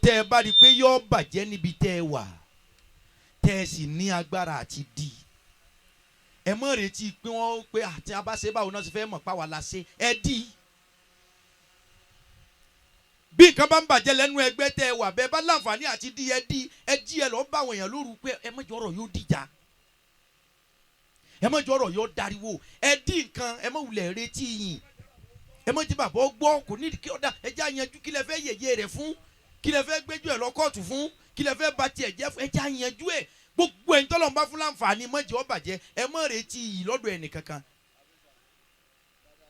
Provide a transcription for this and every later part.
Tẹ́ ẹ bá rí i pé yóò bàjẹ́ níbi tẹ́ ẹ wà, tẹ́ ẹ sì ní agbára àti di, ẹ mọ̀ retí pé wọ́n pé àti abáṣe báwo náà ti fẹ́ mọ̀ páwa la ṣe ẹ dì í. Bí nǹkan bá ń bàjẹ́ lẹ́nu ẹgbẹ́ tẹ́ ẹ wà, bẹ́ẹ̀ bá láǹfààní àti di, ẹ dì, ẹ jí, ẹ lọ́ọ́ bá àwọn èèyàn lóru pé ẹ mọ̀jọ́ ọ̀rọ̀ yóò dìjà, ẹ mọ̀jọ́ ọ̀rọ̀ yóò dariwo, ẹ dì nǹkan, ẹ mọ̀ wulẹ̀ retí yìn, ẹ mọ̀ jí bàbá gbọ́ kò ní kí ọ̀dà ẹ jẹ́ àyànjú. Kí lẹ fẹ́ yẹ̀yẹ́ rẹ̀ fún? Kí lẹ fẹ́ gbẹ́jọ́ ẹ̀ lọ kóòtù fún? Kí lẹ fẹ́ ba tiẹ̀ jẹ́ fún? Ẹ jẹ́ àyànjú ẹ̀. Gbogbo ẹ̀yin tọ́lọ́run bá fún láǹfààní mọ̀jẹ̀ ó bàjẹ́, ẹ mọ̀ retí yìí lọ́dọ̀ ẹnì kankan.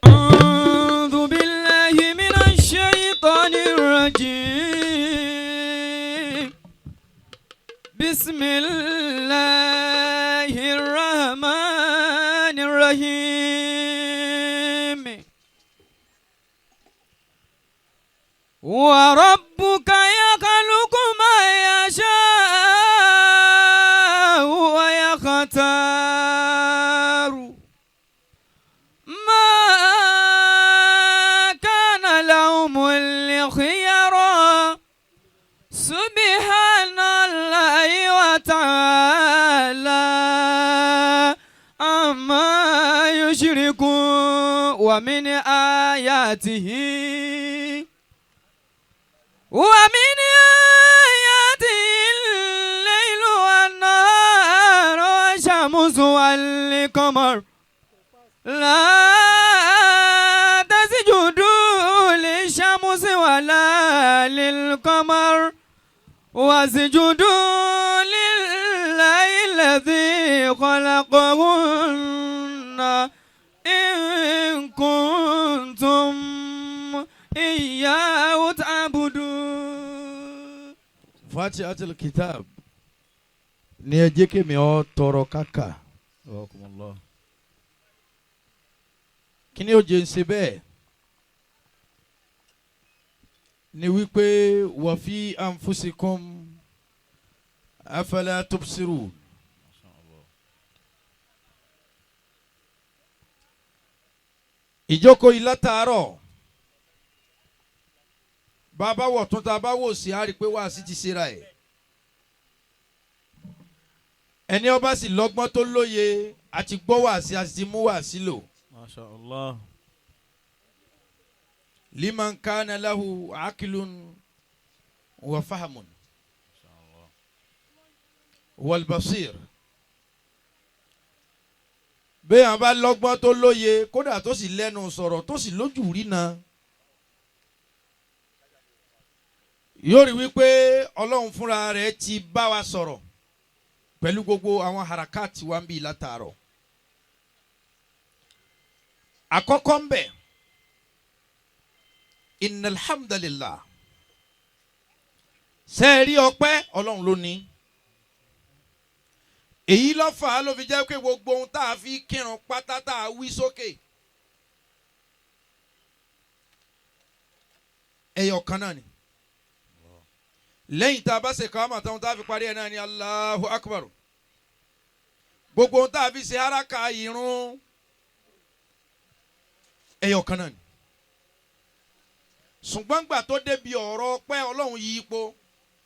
أعوذ بالله من الشيطان الرجيم. بسم الله الرحمن الرحيم. وربك يخلق ما يشاء ويختار، ما كان لهم الخيار، سبحان الله وتعالى عما يشركون. ومن آياته الليل والنهار والشمس والقمر، لا تسجدوا للشمس ولا للقمر واسجدوا لله الذي خلقهن إن كنتم إياه تعبدون. Fatihatul Kitab ni ẹ jẹ́ kí mi ọ tọrọ káka. Kí ni ó jẹ́ ń ṣe bẹ́ẹ̀ ni wípé wa fi anfusikum afala tubsirun. Ìjókòó yìí látàárọ̀, bàbá wọ̀ tún ta bá wò sí, a rí i pé wàásì ti ṣera ẹ̀. Ẹni ọba sì lọ́gbọ́n tó lóye àti gbọ́ wàásì àti ti mú wàásì lò. Masha Allah. Liman kana lahu akilun wa fahamun wal basir. Bẹ́ẹ̀ àwọn bá lọ́gbọ́n tó lóye, kódà tó sì lẹ́nu sọ̀rọ̀, tó sì lójú rí na, yóò rí wípé Ọlọ́run fúnra rẹ̀ ti bá wa sọ̀rọ̀ pẹ̀lú gbogbo àwọn harakati wa ń bí látàárọ̀. Àkọ́kọ́ ń bẹ̀, innalhamdulillah, sẹ́ẹ̀rí ọpẹ́ Ọlọ́run ló ní. Èyí ló fà á ló fi jẹ́ pé gbogbo ohun tá a fi kírun pátá tá a wí sókè, ẹyọ kan náà ni. Lẹ́yìn tá a bá ṣe kọ́ àmọ̀ tá a fi parí ẹ̀ náà ni Allahu Akbar. Gbogbo ohun tá a fi ṣe haraka irun, ẹyọ kan náà ni. Ṣùgbọ́n gbà tó débi ọ̀rọ̀ ọpẹ́, Ọlọ́run yí ipò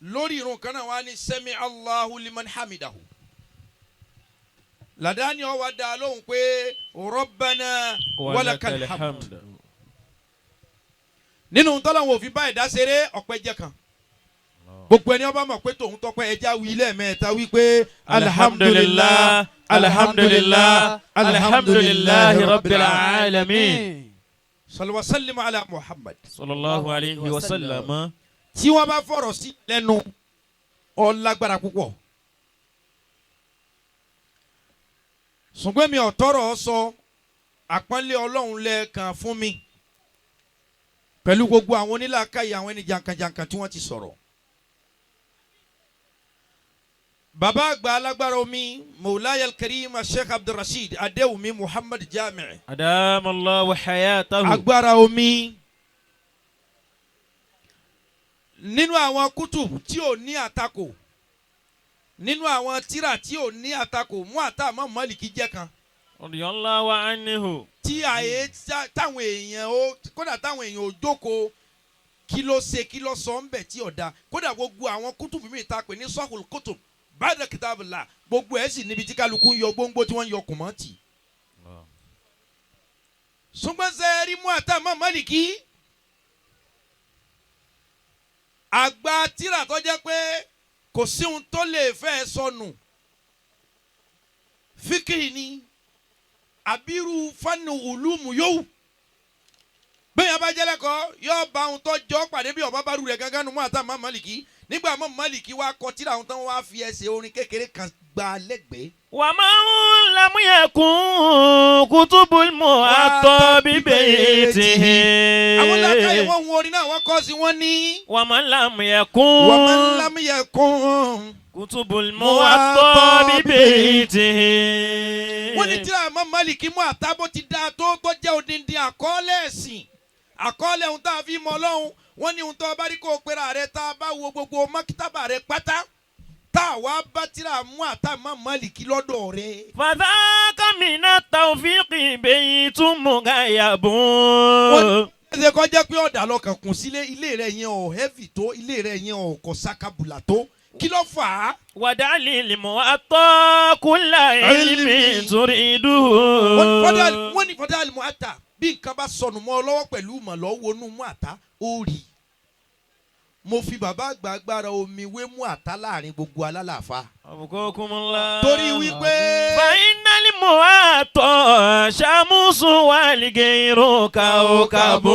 lórí irun kan náà wá ní sami Allahu liman hamidahu. Làdáni ó wá dá lóhùn pé Rabbana walakal hamd. Nínú tọ́lọ́hún òfin báyìí dá ṣeré, ọpẹ́ jẹ́ kan. Gbogbo ẹni ọba mọ̀ pé tòun tọpẹ́, ẹja wí lẹ́ẹ̀mẹ́ta wípé alhamdulillah, alhamdulillah, alhamdulillahi rabbil alamin. Sallu wa sallimu ala Muhammad. Sallallahu alayhi wa sallam. Tí wọ́n bá fọ̀rọ̀ sí lẹ́nu, ó lágbára púpọ̀. Ṣùgbọ́n mi ò tọrọ sọ, àpọ́nlé Ọlọ́run lẹ́ẹ̀kan fún mi pẹ̀lú gbogbo àwọn onílàákàyè, àwọn ẹni jankan-jankan tí wọ́n ti sọ̀rọ̀. Bàbá àgbà alágbára omi, Mawlaya al-Karim Sheikh Abdulrasheed Adéwùmí Muhammad Jami. Adamallahu hayatahu. Agbára omi, nínú àwọn kútù tí ò ní àtakò, nínú àwọn tírà tí ò ní àtakò, mú àtàmọ́ Málíkì jẹ́ kan. Radiyallahu anhu. Tí àyè táwọn èèyàn ó, kódà táwọn èèyàn ò jókòó. Kí ló ṣe, kí ló sọ ń bẹ̀ tí ọ̀dà? Kódà gbogbo àwọn kútùbù mi ta pè ní sọ́kùl kútùb ba'da kitabillah, gbogbo ẹ̀ sì níbi tí kálukú ń yọ gbóngbó tí wọ́n ń yọ kùmọ́ tì. Ṣùgbọ́n ṣe rí Muwatta Imam Málíkì, àgbà tíra tó jẹ́ pé kò sí ohun tó lè fẹ́ sọnù, fíkì ni àbírú fanu ulumu yòówù, bẹ́ẹ̀ yẹn bá jẹ́ lẹ́kọ̀ọ́ yóò bá ohun tó jọ pàdé bí ọba bá rú rẹ̀ gángan nu Muwatta Imam Málíkì. Nígbà Imam Málíkì wá kọ tíra ohun tán, wá fi ẹsẹ̀ orin kékeré kan gbá lẹ́gbẹ̀ẹ́. ومن لم يكن كتب المؤطى ببيته Àwọn làákàyè wọn hun orin náà, wọ́n kọ́ sí wọ́n ní. ومن لم يكن ومن لم يكن كتب المؤطى ببيته Wọ́n ní tíra Imam Málíkì Muwatta bó ti dáa tó jẹ́ odindi àkọọ́lẹ̀ ẹ̀sìn, àkọọ́lẹ̀ ohun tá a fi mọ Ọlọ́run, wọ́n ní ohun tó bá rí kó o pera rẹ, tá a bá wo gbogbo mákítàbà rẹ pátá, tá a wá bá tíra Muwatta Imam Málíkì lọ́dọ̀ rẹ. فذاك من التوفيق بيت مغيب. Wọ́n ṣe kọjá pé ọ̀dà lọ́kàn kùn sílé, ilé rẹ̀ yẹn ò heavy tó, ilé rẹ̀ yẹn ò kò sakabula tó, kí ló fà á? ودع للمؤطى كل علم تريده. Wọ́n ní fọdá Muwatta, bí nǹkan bá sọnù mọ́ ọ lọ́wọ́ pẹ̀lú mọ̀lọ́ wọnú Muwatta ó rí i. Mo fi bàbá àgbà agbára omi wé Muwatta láàrin gbogbo alálàáfà. أبقاكم الله. Torí wípé فإن المؤطى شمس والغير كوكب.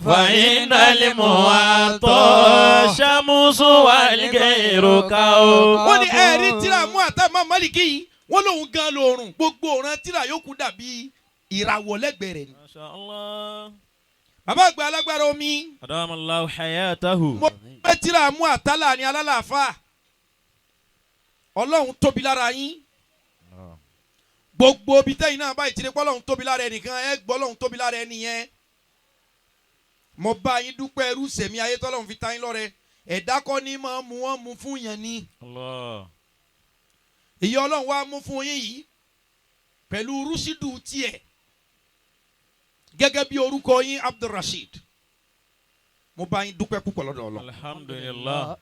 فإن المؤطى شمس والغير كوكب. Wọ́n ní ẹ̀rí tíra Muwatta Imam Málíkì yìí, wọ́n lòun gan lòrùn, gbogbo òran tíra yòókù dàbí ìràwọ̀ lẹ́gbẹ̀ẹ́ rẹ̀ ni. ما شاء الله. Bàbá àgbà alágbára omi. أدام الله حياته. Mo fẹ́ tíra Muwatta láàrin alálàáfà, Ọlọ́run tóbi lára yín. Gbogbo ibi tẹ́yìn náà báyìí ti rí pé Ọlọ́run tóbi lára ẹnìkan, ẹ gbọ́ Ọlọ́run tóbi lára ẹni yẹn. Mo bá yín dúpẹ́ ẹrú sẹ̀mí ayé tọ́lọ́run fi ta yín lọ́rẹ. Ẹ̀dá kọ́ ni máa mú wọn mú fún yẹn ni. الله. Èyí Ọlọ́run wá mú fún yín yìí pẹ̀lú rúṣídù tiẹ̀ gẹ́gẹ́ bí orúkọ yín Abdulrasheed, mo bá yín dúpẹ́ púpọ̀ lọ́dọ̀ Ọlọ́run. الحمد لله.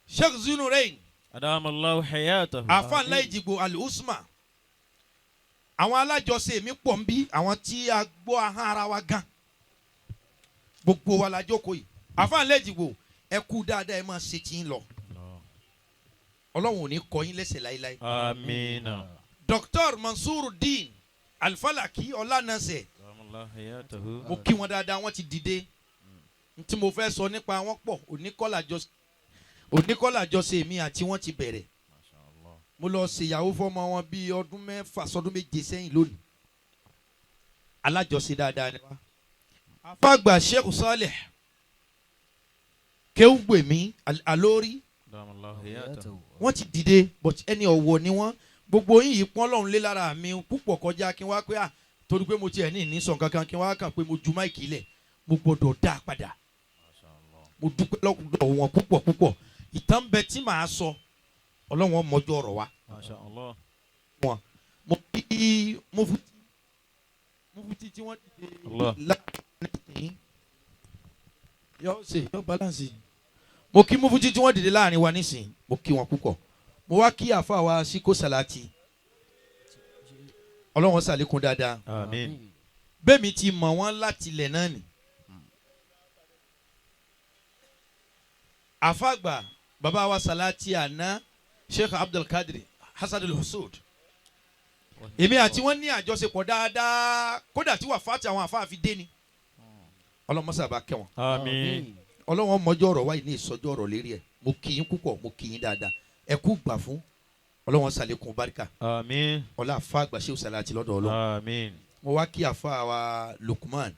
Sheikh Zunnurain. أدام الله حياته. Àfa ńlá Ìjìgbò Al-Usma, àwọn alájọṣe mi pọ̀ ń bí, àwọn tí a gbọ́ ahọ́n ara wa gan, gbogbo wa la jókòó yìí. Àfa ńlá Ìjìgbò, ẹ kú dáadáa, ẹ máa ṣe tí ń lọ, Ọlọ́run ò ní kọ yín lẹ́sẹ̀ láéláé. آمين. Dr Mansurudeen Alfalaki Ọlánàṣẹ. أدام الله حياته. Mo kí wọn dáadáa, wọn ti dìde. N tí mo fẹ́ sọ nípa wọn pọ̀, oníkọ́lá jọṣe mi àti wọn ti bẹ̀rẹ̀. ما شاء الله. Mo lọ ṣèyàwó fọmọ wọn bíi ọdún 6 sọdún 7 sẹ́yìn lónìí. Alájọṣe dáadáa ni wá. Afáàgbà Sheikh Saleh Kéwùgbèmí Alórí. أدام الله حياته. Wọ́n ti dìde, but ẹni ọ̀wọ̀ ni wọ́n. Gbogbo yín yìí pọ́n lọ́run lé lára mi púpọ̀ kọjá kí n wá pé à torí pé mo tiẹ̀ ní ìnísàn kankan kí n wá kàn pé mo ju máìkì lẹ̀, mo gbọ́dọ̀ dá a padà. ما شاء الله. Mo dúpẹ́ lọ́dọ̀ wọn púpọ̀ púpọ̀. Ìtàn bẹ tí màá sọ, Ọlọ́run ọmọjọ́ ọ̀rọ̀ wa. ما شاء الله. Mo kí mufuti tí wọ́n dìde Allah. láàrin yọ ṣe yọ balance. Mo kí mufuti tí wọ́n dìde láàrin wa nísìn, mo kí wọn púpọ̀. Mo wá kí àfa wa Síkó Sàlátì, Ọlọ́run ṣàlékún dáadáa. آمين. Bẹ́ẹ̀ mi ti mọ̀ wọ́n láti ilẹ̀ náà ni. Àfàgbà bàbá wa Sàlátì àná, Sheikh Abdulkadir Hasan al-Husud, èmi àti wọn ní àjọṣepọ̀ dáadáa, kódà tí wà fàtí àwọn àfáà fi dé ni. Ọlọ́mọṣà bá kẹ́ wọn. آمين. Ọlọ́wọ́n mọjọ́ ọ̀rọ̀ wáyé ní ìsọjọ́ ọ̀rọ̀ lérí ẹ̀. Mo kì í púpọ̀, mo kì í dáadáa, ẹ kú gbà fún Ọlọ́wọ́n, ṣàlékún báríkà. آمين. Ọlá àfa àgbà Sheikh Salati lọ́dọ̀ Ọlọ́run. آمين. Mo wá kí àfa wa Lukman,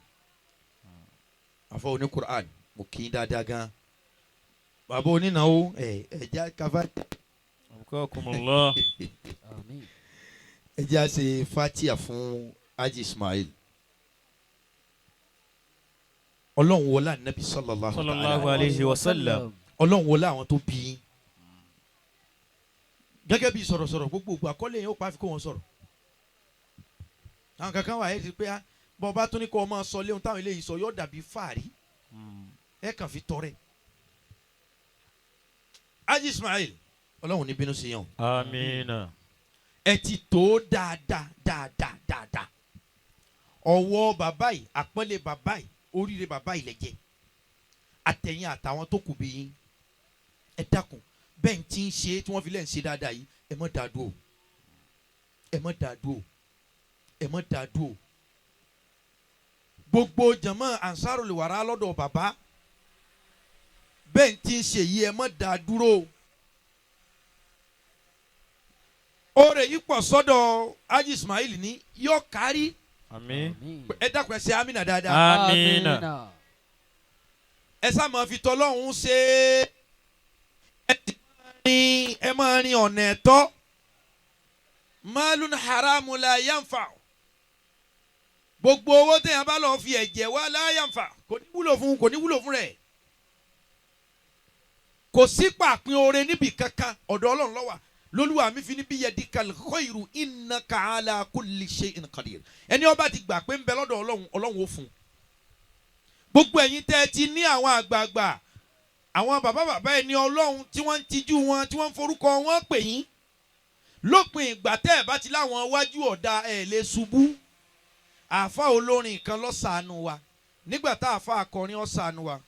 àfa oní Quran, mo kì í dáadáa gan. Bàbá onínáwó ẹ ẹ já kafa. أبقاكم الله. Ẹ já ṣe fatia fún Haji Ismail. Ọlọ́run wọlé anabi sallallahu صلى الله ta'ala عليه وسلم. Ọlọ́run wọlé àwọn tó bí yín gẹ́gẹ́ bí sọ̀rọ̀sọ̀rọ̀ gbogbo àkọlé yẹn ó pa àfikún wọn sọ̀rọ̀ àwọn kankan wà ẹ́ ti pé ah, Bọ́ba tún ní kó o máa sọ léhun táwọn eléyìí sọ yóò dàbí fàárí. Ẹ kàn fi tọrẹ. Haji Ismail, Ọlọ́run ní bínú sí yàn. Amina. Ẹ ti tó dáadáa dáadáa dáadáa. Ọwọ́ bàbá yìí, àpọ́nlé bàbá yìí, oríire bàbá yìí lẹ́jẹ̀. Àtẹ̀yìn àtàwọn tó kù bí yín. Ẹ dákun, bẹ́ẹ̀ ń ti ń ṣe tí wọ́n fi lẹ́ ń ṣe dáadáa yìí, ẹ má dá dúró. Ẹ má dá dúró. Ẹ má dá dúró. Gbogbo jàmá Ansarul Wara lọ́dọ̀ bàbá, bẹ́ẹ̀ ń ti ń ṣe yìí, ẹ má dá dúró. Oore yìí pọ̀ sọ́dọ̀ Haji Ismail ní yóò kárí. Àmín. Ẹ dákun, ẹ ṣe amínà dáadáa. Amina. Ẹ sá máa fi tọ́lọ́hún ṣe é. Ẹ máa rin ọ̀nà ẹ̀tọ́. Malun haramu la yanfa. Gbogbo owó téèyàn bá lọ fi ẹ̀jẹ̀ wá la yanfa, kò ní wúlò fún, kò ní wúlò fún rẹ̀. Kò sí pàpín oore níbi kankan, ọ̀dọ̀ Ọlọ́run ló wà. Lolúwa mi fi ní bí yadikal khairu innaka ala kulli shay'in qadir. Ẹni ó bá ti gbà pé ń bẹ lọ́dọ̀ Ọlọ́run, Ọlọ́run ó fún un. Gbogbo ẹ̀yin tẹ́ ẹ ti ní àwọn àgbààgbà, àwọn bàbá bàbá ẹni Ọlọ́run tí wọ́n ń tijú wọn, tí wọ́n ń forúkọ wọn pè yín, lópin ìgbà tẹ́ ẹ bá ti láwọn wájú ọ̀dà, ẹ̀ lè ṣubú. Àáfà olórin kan ló ṣàánú wa nígbà tá àáfà akọrin ó ṣàánú wa.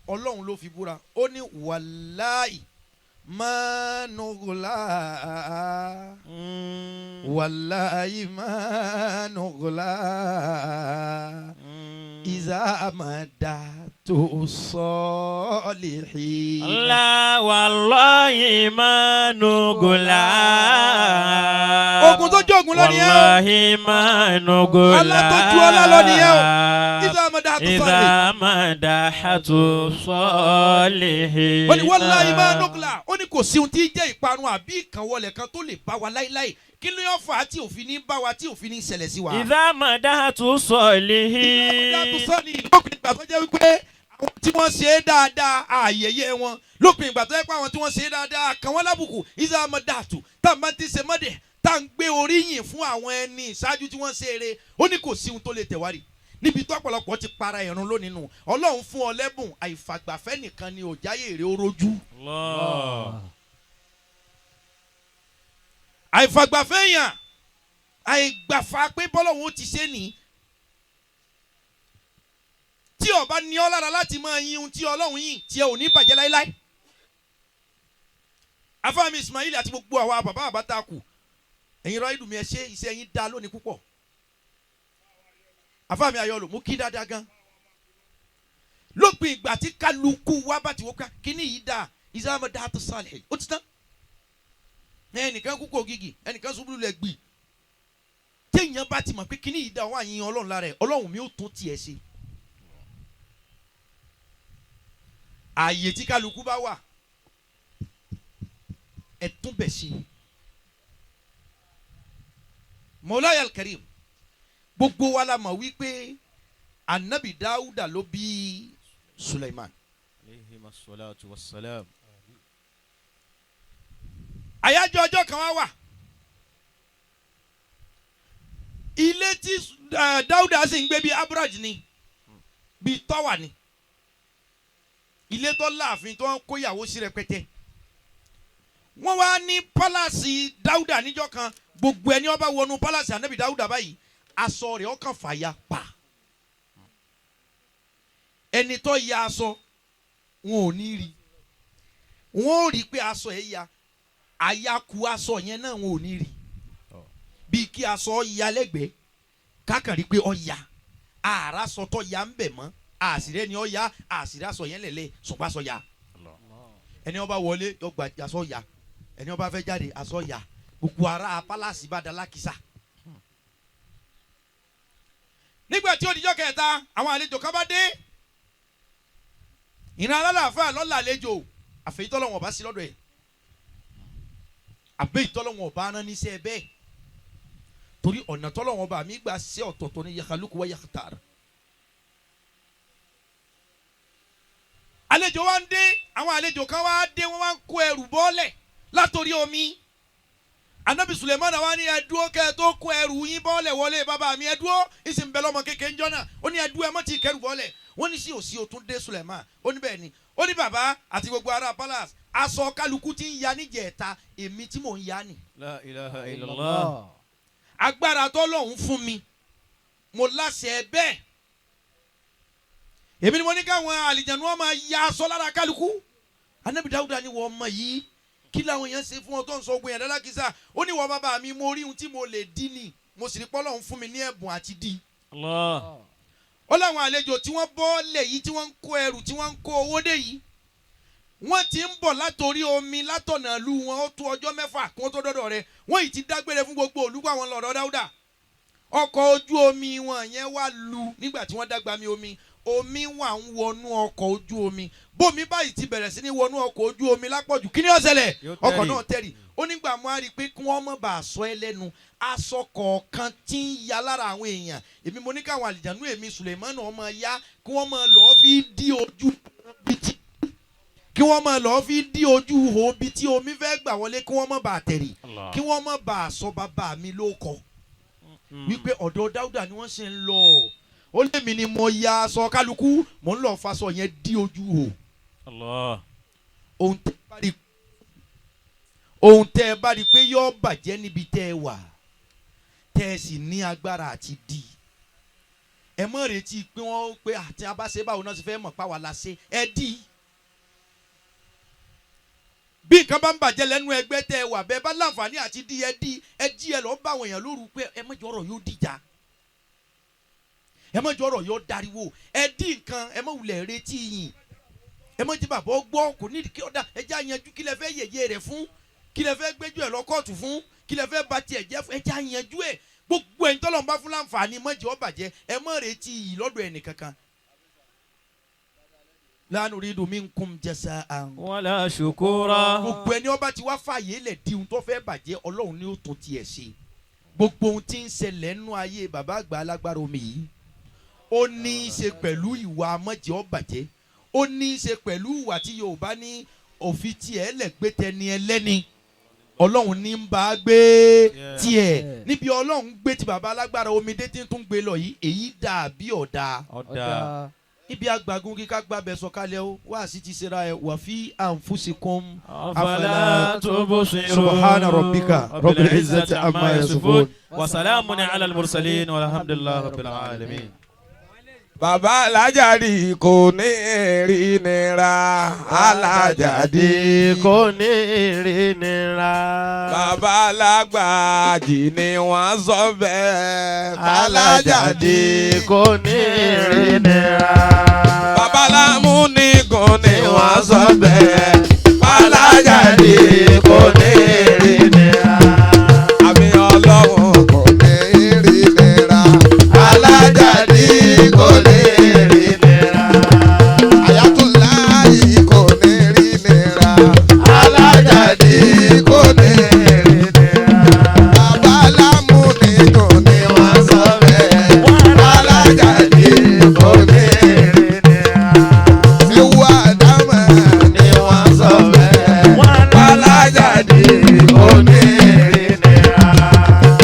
Ọlọ́run ló fi búra, ó ní wàláì mánugùlá, wàláì mánugùlá ìzàmàdà tó sọ́ọ̀lì. La wallahi ma nugula. Ogun tó jógun lọ nìyẹn o. Wallahi ma nugula. Ọlá tó ju ọlá lọ nìyẹn o. Ìzàmàdà tó sọ́ọ̀lì. Idha madahatu salihin. Ó ní wallahi ma nugula, ó ní kò sí ohun tí ń jẹ́ ìparun àbí ìkànwọlẹ̀ kan tó lè bá wa láíláí. Kí ló yọ fà á tí òfin ní bá wa, tí òfin ní ṣẹlẹ̀ sí wa? Idha madahatu salihin. Ìzàmàdà tó sọ́ọ̀lì, lópin ìgbà tó jẹ́ wípé àwọn tí wọ́n ṣe é dáadáa àyẹ̀yẹ́ wọn, lópin ìgbà tó jẹ́ pé àwọn tí wọ́n ṣe é dáadáa kàn wọ́n lábùkù. Ìzàmàdàtù tá a máa ti ṣe mọ́dẹ̀, tá à ń gbé oríyìn fún àwọn ẹni ìṣáájú tí wọ́n ṣe eré, ó ní kò sí ohun tó lè tẹ̀wárì níbi tó ọ̀pọ̀lọpọ̀ ti para ìrun lónìí nù. Ọlọ́run fún ọ lẹ́bùn, àìfàgbàfẹ́ nìkan ni òjáyè èrè ó rojú. Allah. Àìfàgbàfẹ́ yàn, àìgbàfà pé bọ́lọ́hún ó ti ṣe ní tí ọba ní ọ lára láti máa yin ohun tí Ọlọ́run yìn, tí ẹ ò ní bàjẹ́ láéláé. Afáàmì Ismail àti gbogbo àwa bàbá àbáta kù, ẹ̀yin rọ ìdùnmí, ẹ ṣe iṣẹ́ yín dá lónìí púpọ̀. Afáàmì Ayọ̀lò mú kí dáadáa gan. Lópin ìgbà tí kálukú wa bá ti wọ́n ká kíní yìí dáa, ìsáàmù dáa tó sálẹ̀, ó ti tán. Ẹnìkan kú kò gígì, ẹnìkan ṣubú lulẹ̀ gbì. Téèyàn bá ti mọ̀ pé kíní yìí dáa, wọ́n á yin Ọlọ́run lára ẹ̀, Ọlọ́run mi ò tún tiẹ̀ ṣe. Ààyè tí kálukú bá wà, ẹ tún bẹ̀ ṣe. Mọ̀láyà Karim, gbogbo wa la mọ̀ wípé Anabi Dawuda ló bí Suleiman. Alayhi salatu wassalam. Àyájọ́ ọjọ́ kan wá wà, ilé tí Dáúdà sì ń gbé bíi abraj ni, bíi tọ́wà ni, ilé tó láàfin tó ń kóyàwó sí rẹpẹtẹ. Wọ́n wá ní pálásì Dáúdà níjọ́ kan, gbogbo ẹni ó bá wọnú pálásì Ànábì Dáúdà báyìí, aṣọ rẹ̀ ó kàn fàya pa. Ẹni tó ya aṣọ wọn ò ní rí, wọn ò rí pé aṣọ ẹ̀ ya, àyàkú aṣọ yẹn náà wọn ò ní rí. Bíi kí aṣọ ya lẹ́gbẹ̀ẹ́, kákan rí pé ó ya, àrà aṣọ tó ya ń bẹ̀ mọ́, àṣìrẹ́ ni ó ya, àṣìrẹ́ aṣọ yẹn lẹ̀lẹ́, ṣùgbọ́n aṣọ ya. Ẹni ó bá wọlé yóò gba aṣọ ya, ẹni ó bá fẹ́ jáde aṣọ ya, gbogbo ara pálásì bá da lákìsà. Nígbà tí ó dijọ́ kẹta, àwọn àlejò kan bá dé. Ìran alálàáfáà lọ́la àlejò, àfẹ́yìntọ́lọ́wọ̀n ọba sí lọ́dọ̀ ẹ̀, àbẹ́yìntọ́lọ́wọ̀n ọba rán níṣẹ́ bẹ́ẹ̀, torí ọ̀nà tọ́lọ́wọ̀n ọba mi gbà ṣe ọ̀tọ̀ọ̀tọ̀ ní yakaluku wa yakatar. Àlejò wa ń dé, àwọn àlejò kan wá dé, wọ́n wá ń kó ẹrù bọ́ọ̀lẹ̀ látòrí omi. Anabi Suleiman wa ni ẹ dúró kẹ́ ẹ tó kó ẹrù yín bọ́ọ̀lẹ̀ wọlé bàbá mi, ẹ dúró. Ìsìn bẹ lọ́mọ kékeré ńjọ́ náà. Ó ní ẹ dúró, ẹ mọ́ ti kẹrù bọ́ọ̀lẹ̀. Wọ́n ní sí òsì òtún dé Suleiman. Ó ní bẹ́ẹ̀ ni. Ó ní bàbá àti gbogbo ará palace, aṣọ kálukú ti ń ya níjẹ̀ẹ́ta, èmi tí mò ń ya ni. La ilaha illallah. Agbára tọ́lọ́hún fún mi, mo láṣẹ bẹ́ẹ̀. Èmi ni mo ní káwọn àlìjànú wọn máa ya aṣọ lára kálukú. Anabi Dawuda ni wọ́n mọ̀ yìí, kí làwọn èèyàn ṣe fún ọ tó ń sọ ogun yẹn lálákìsà? Ó ní wọ́n bàbá mi, mo rí ohun tí mo lè dí ni, mo sì ní pọ́lọ́hún fún mi ní ẹ̀bùn àti dí. Allah. Ó láwọn àlejò tí wọ́n bọ́ lẹ̀ yìí, tí wọ́n ń kó ẹrù, tí wọ́n ń kó owó dé yìí, wọ́n ti ń bọ̀ látòrí omi látọ̀nà ìlú wọn, ó tó ọjọ́ 6 kí wọ́n tó dọ́dọ̀ rẹ̀. Wọ́n yìí ti dágbére fún gbogbo olúkọ àwọn lọ́dọ̀ Dáúdà. Ọkọ̀ ojú omi wọn yẹn wá lu nígbà tí wọ́n dágbà mi omi, omi wà ń wọnú ọkọ̀ ojú omi. Bómi báyìí ti bẹ̀rẹ̀ sí ní wọnú ọkọ̀ ojú omi lápọ̀jù, kí ni ó ṣẹlẹ̀? Yóò Ọkọ̀ tẹ̀rì. náà tẹ̀rì. Ó nígbà mo á rí i pé kí wọ́n mọ̀ bá a sọ ẹ́ lẹ́nu, aṣọ kọ̀ọ̀kan tí ń ya lára àwọn èèyàn, èmi mo ní káwọn àlìjánu èmi Sùlẹ̀mánù ọmọ ya kí wọ́n máa lọ́ọ́ fi dí ojú bí tí kí wọ́n máa lọ́ọ́ fi dí ojú ihò bí tí omi fẹ́ gbà wọlé, kí wọ́n má bàa tẹ̀rì, Allah. kí wọ́n má bàa sọ bàbá mi ló kọ wípé ọ̀dọ̀ Dáúdà ni wọ́n ṣe ń lọ. Ó lémi ni mo ya aṣọ kálukú, mò ń lọ faṣọ yẹn dí ojú ihò. Allah. Ohun tẹ́ ẹ bá rí pé yóò bàjẹ́ níbi tẹ́ ẹ wà, tẹ́ ẹ sì ní agbára àti di, ẹ mọ̀ retí pé wọ́n pé àti abáṣe báwo náà ṣe fẹ́ mọ̀ páwa la ṣe, ẹ dí. Bí nǹkan bá ń bàjẹ́ lẹ́nu ẹgbẹ́ tẹ́ ẹ wà, bẹ́ẹ̀ bá láǹfààní àti dí, ẹ dí, ẹ jí ẹ lọ́ọ́ bá àwọn èèyàn lóru pé ẹ mọ̀jọ́ ọ̀rọ̀ yóò dìjà, ẹ mọ̀jọ́ ọ̀rọ̀ yóò dariwo, ẹ dí nǹkan, ẹ mọ̀ wulẹ̀ retí yìn, ẹ mọ̀ jí bàbá gbọ́ kò ní kí ọ̀dà ẹ já yanjú. Kí lẹ fẹ́ yẹ̀yẹ́ rẹ̀ fún? Kí lẹ fẹ́ gbẹ́jọ́ ẹ̀ lọ kóòtù fún? Kí lẹ fẹ́ ba tiẹ̀ jẹ́ fún? Ẹ já yanjú ẹ̀. Gbogbo ẹ̀yin tọ́lọ́run bá fún láǹfààní mọ̀jọ́ bàjẹ́, ẹ mọ̀ retí yìí lọ́dọ̀ ẹnì kankan. La nuridu minkum jasa'an Wala shukura. Gbogbo ẹni ọba ti wá fààyè lẹ̀ di ohun tó fẹ́ bàjẹ́, Ọlọ́run ni ó tún tiẹ̀ ṣe. Gbogbo ohun tí ń ṣẹlẹ̀ nínú ayé bàbá àgbà alágbára omi yìí, ó ní í ṣe pẹ̀lú ìwà amọ̀jẹ́ ọ̀bàjẹ́, ó ní í ṣe pẹ̀lú ìwà tí Yorùbá ní òfin tiẹ̀ lẹ̀ gbé tẹni ẹlẹ́ni, Ọlọ́run ní ń bá a gbé tiẹ̀. Níbi Ọlọ́run gbé ti bàbá alágbára omi dé tí ń tún gbé lọ yìí, èyí dà bí ọ̀dà. Ọ̀dà. Ibi agbagun kíká gbàbẹ sọ̀kalẹ̀ o, wá sí ti ṣera ẹ wà fi anfusikum Afala tubsirun. Subhana rabbika rabbil izzati amma yasifun. Wa salamun ala al-mursalin walhamdulillahi rabbil alamin. Bàbá Alájàdí kò ní rí nira. Alájàdí kò ní rí nira. Bàbá Alágbàjì ni wọ́n sọ bẹ́ẹ̀. Alájàdí kò ní rí nira. Bàbá Lámúnigun ni wọ́n sọ bẹ́ẹ̀. Alájàdí kò ní rí nira. Àmì Ọlọ́run kò ní rí nira. Alájàdí kò ní rí nira. Àyàtúláyì kò ní rí nira. Alájàdí Kò ní rí nira. Bàbá Lámúnigun ni wọ́n sọ bẹ́ẹ̀. Alájàdí kò ní rí nira. Ewu Àdámọ̀ ni wọ́n sọ bẹ́ẹ̀. Alájàdí kò ní rí nira.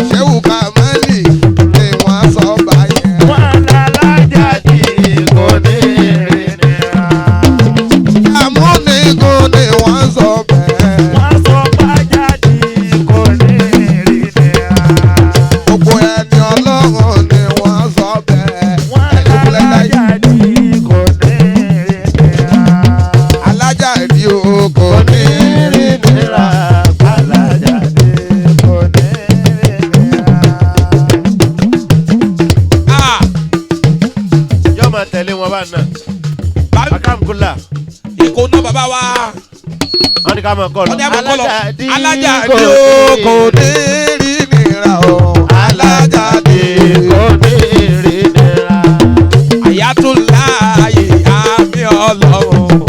Ṣéwù Kàmálì ni wọ́n sọ báyẹn. Alájàdí kò ní rí nira. Amúnigun ni wọ́n sọ bẹ́ẹ̀. Wọ́n sọ pàjáde kò ní rí nira. Gbogbo ẹni Ọlọ́run ni wọ́n sọ bẹ́ẹ̀. Wọ́n lálájàdí kò ní rí nira. Alájàdí o kò ní Rí nira. Alájàdí kò ní rí nira. Ah! Yóò máa tẹ̀lé wọn bá náà. Akamkula. Ìkóná bàbá wa. Wọ́n ní ká máa kọ́ lọ. Wọ́n ní àmọ́ kọ́ lọ. Alájàdí Alájàdí o kò ní rí nira o. Alájàdí kò ní rí nira. Àyàtúláyè àmì Ọlọ́run.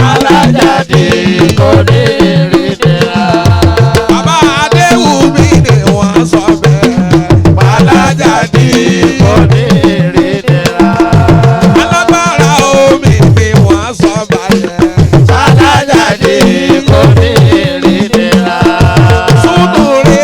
Alájàdí kò ní rí nira. Bàbá Adéwùmí ni wọ́n sọ bẹ́ẹ̀. Alájàdí Kò ní rí nira. Alágbára omi ni wọ́n sọ báyẹn. Alájàdí kò ní rí nira. Súnúre.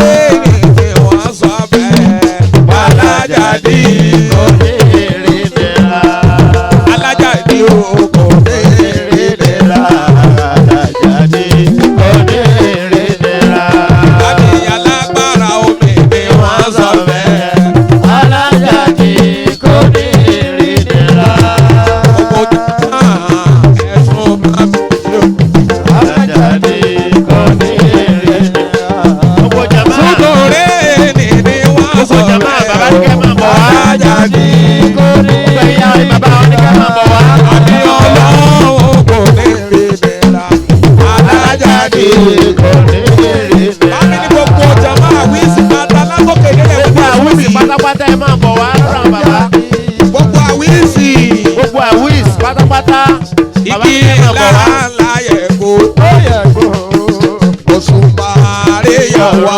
Kò ní rí Bámi nira. ní gbogbo ọjà máa wíìsì pátá látòkè délẹ̀. Gbogbo àwísì pátápátá, ẹ máa bọ̀ wá lọ́rọ̀ àwọn bàbá. Gbogbo àwíìsì. Gbogbo àwísì pátápátá. Bàbá, Igi ẹ máa bọ̀ wá. ńlá yẹ kó. Òṣùmàrè yà wá.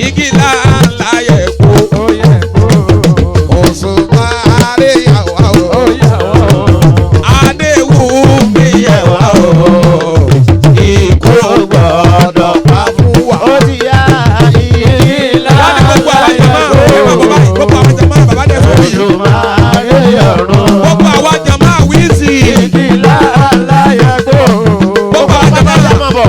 Igi ńlá yẹ kó. Òṣùmàrè yà wá o. Adéwùmí yẹ wá o. Ikú Gbọ́dọ̀ pa fún wa. Ó ti yá igi ńlá. Wọ́n ní gbogbo àwọn jàmá, ẹ máa bọ̀ báyìí, gbogbo àwọn jàmá bàbá dẹ̀ sórí. Òṣùmàrè ọ̀run. Gbogbo àwọn jàmá wíìsì. Igi ńlá yẹ kó. Gbogbo àwọn jàmá. Pátápátá máa bọ̀.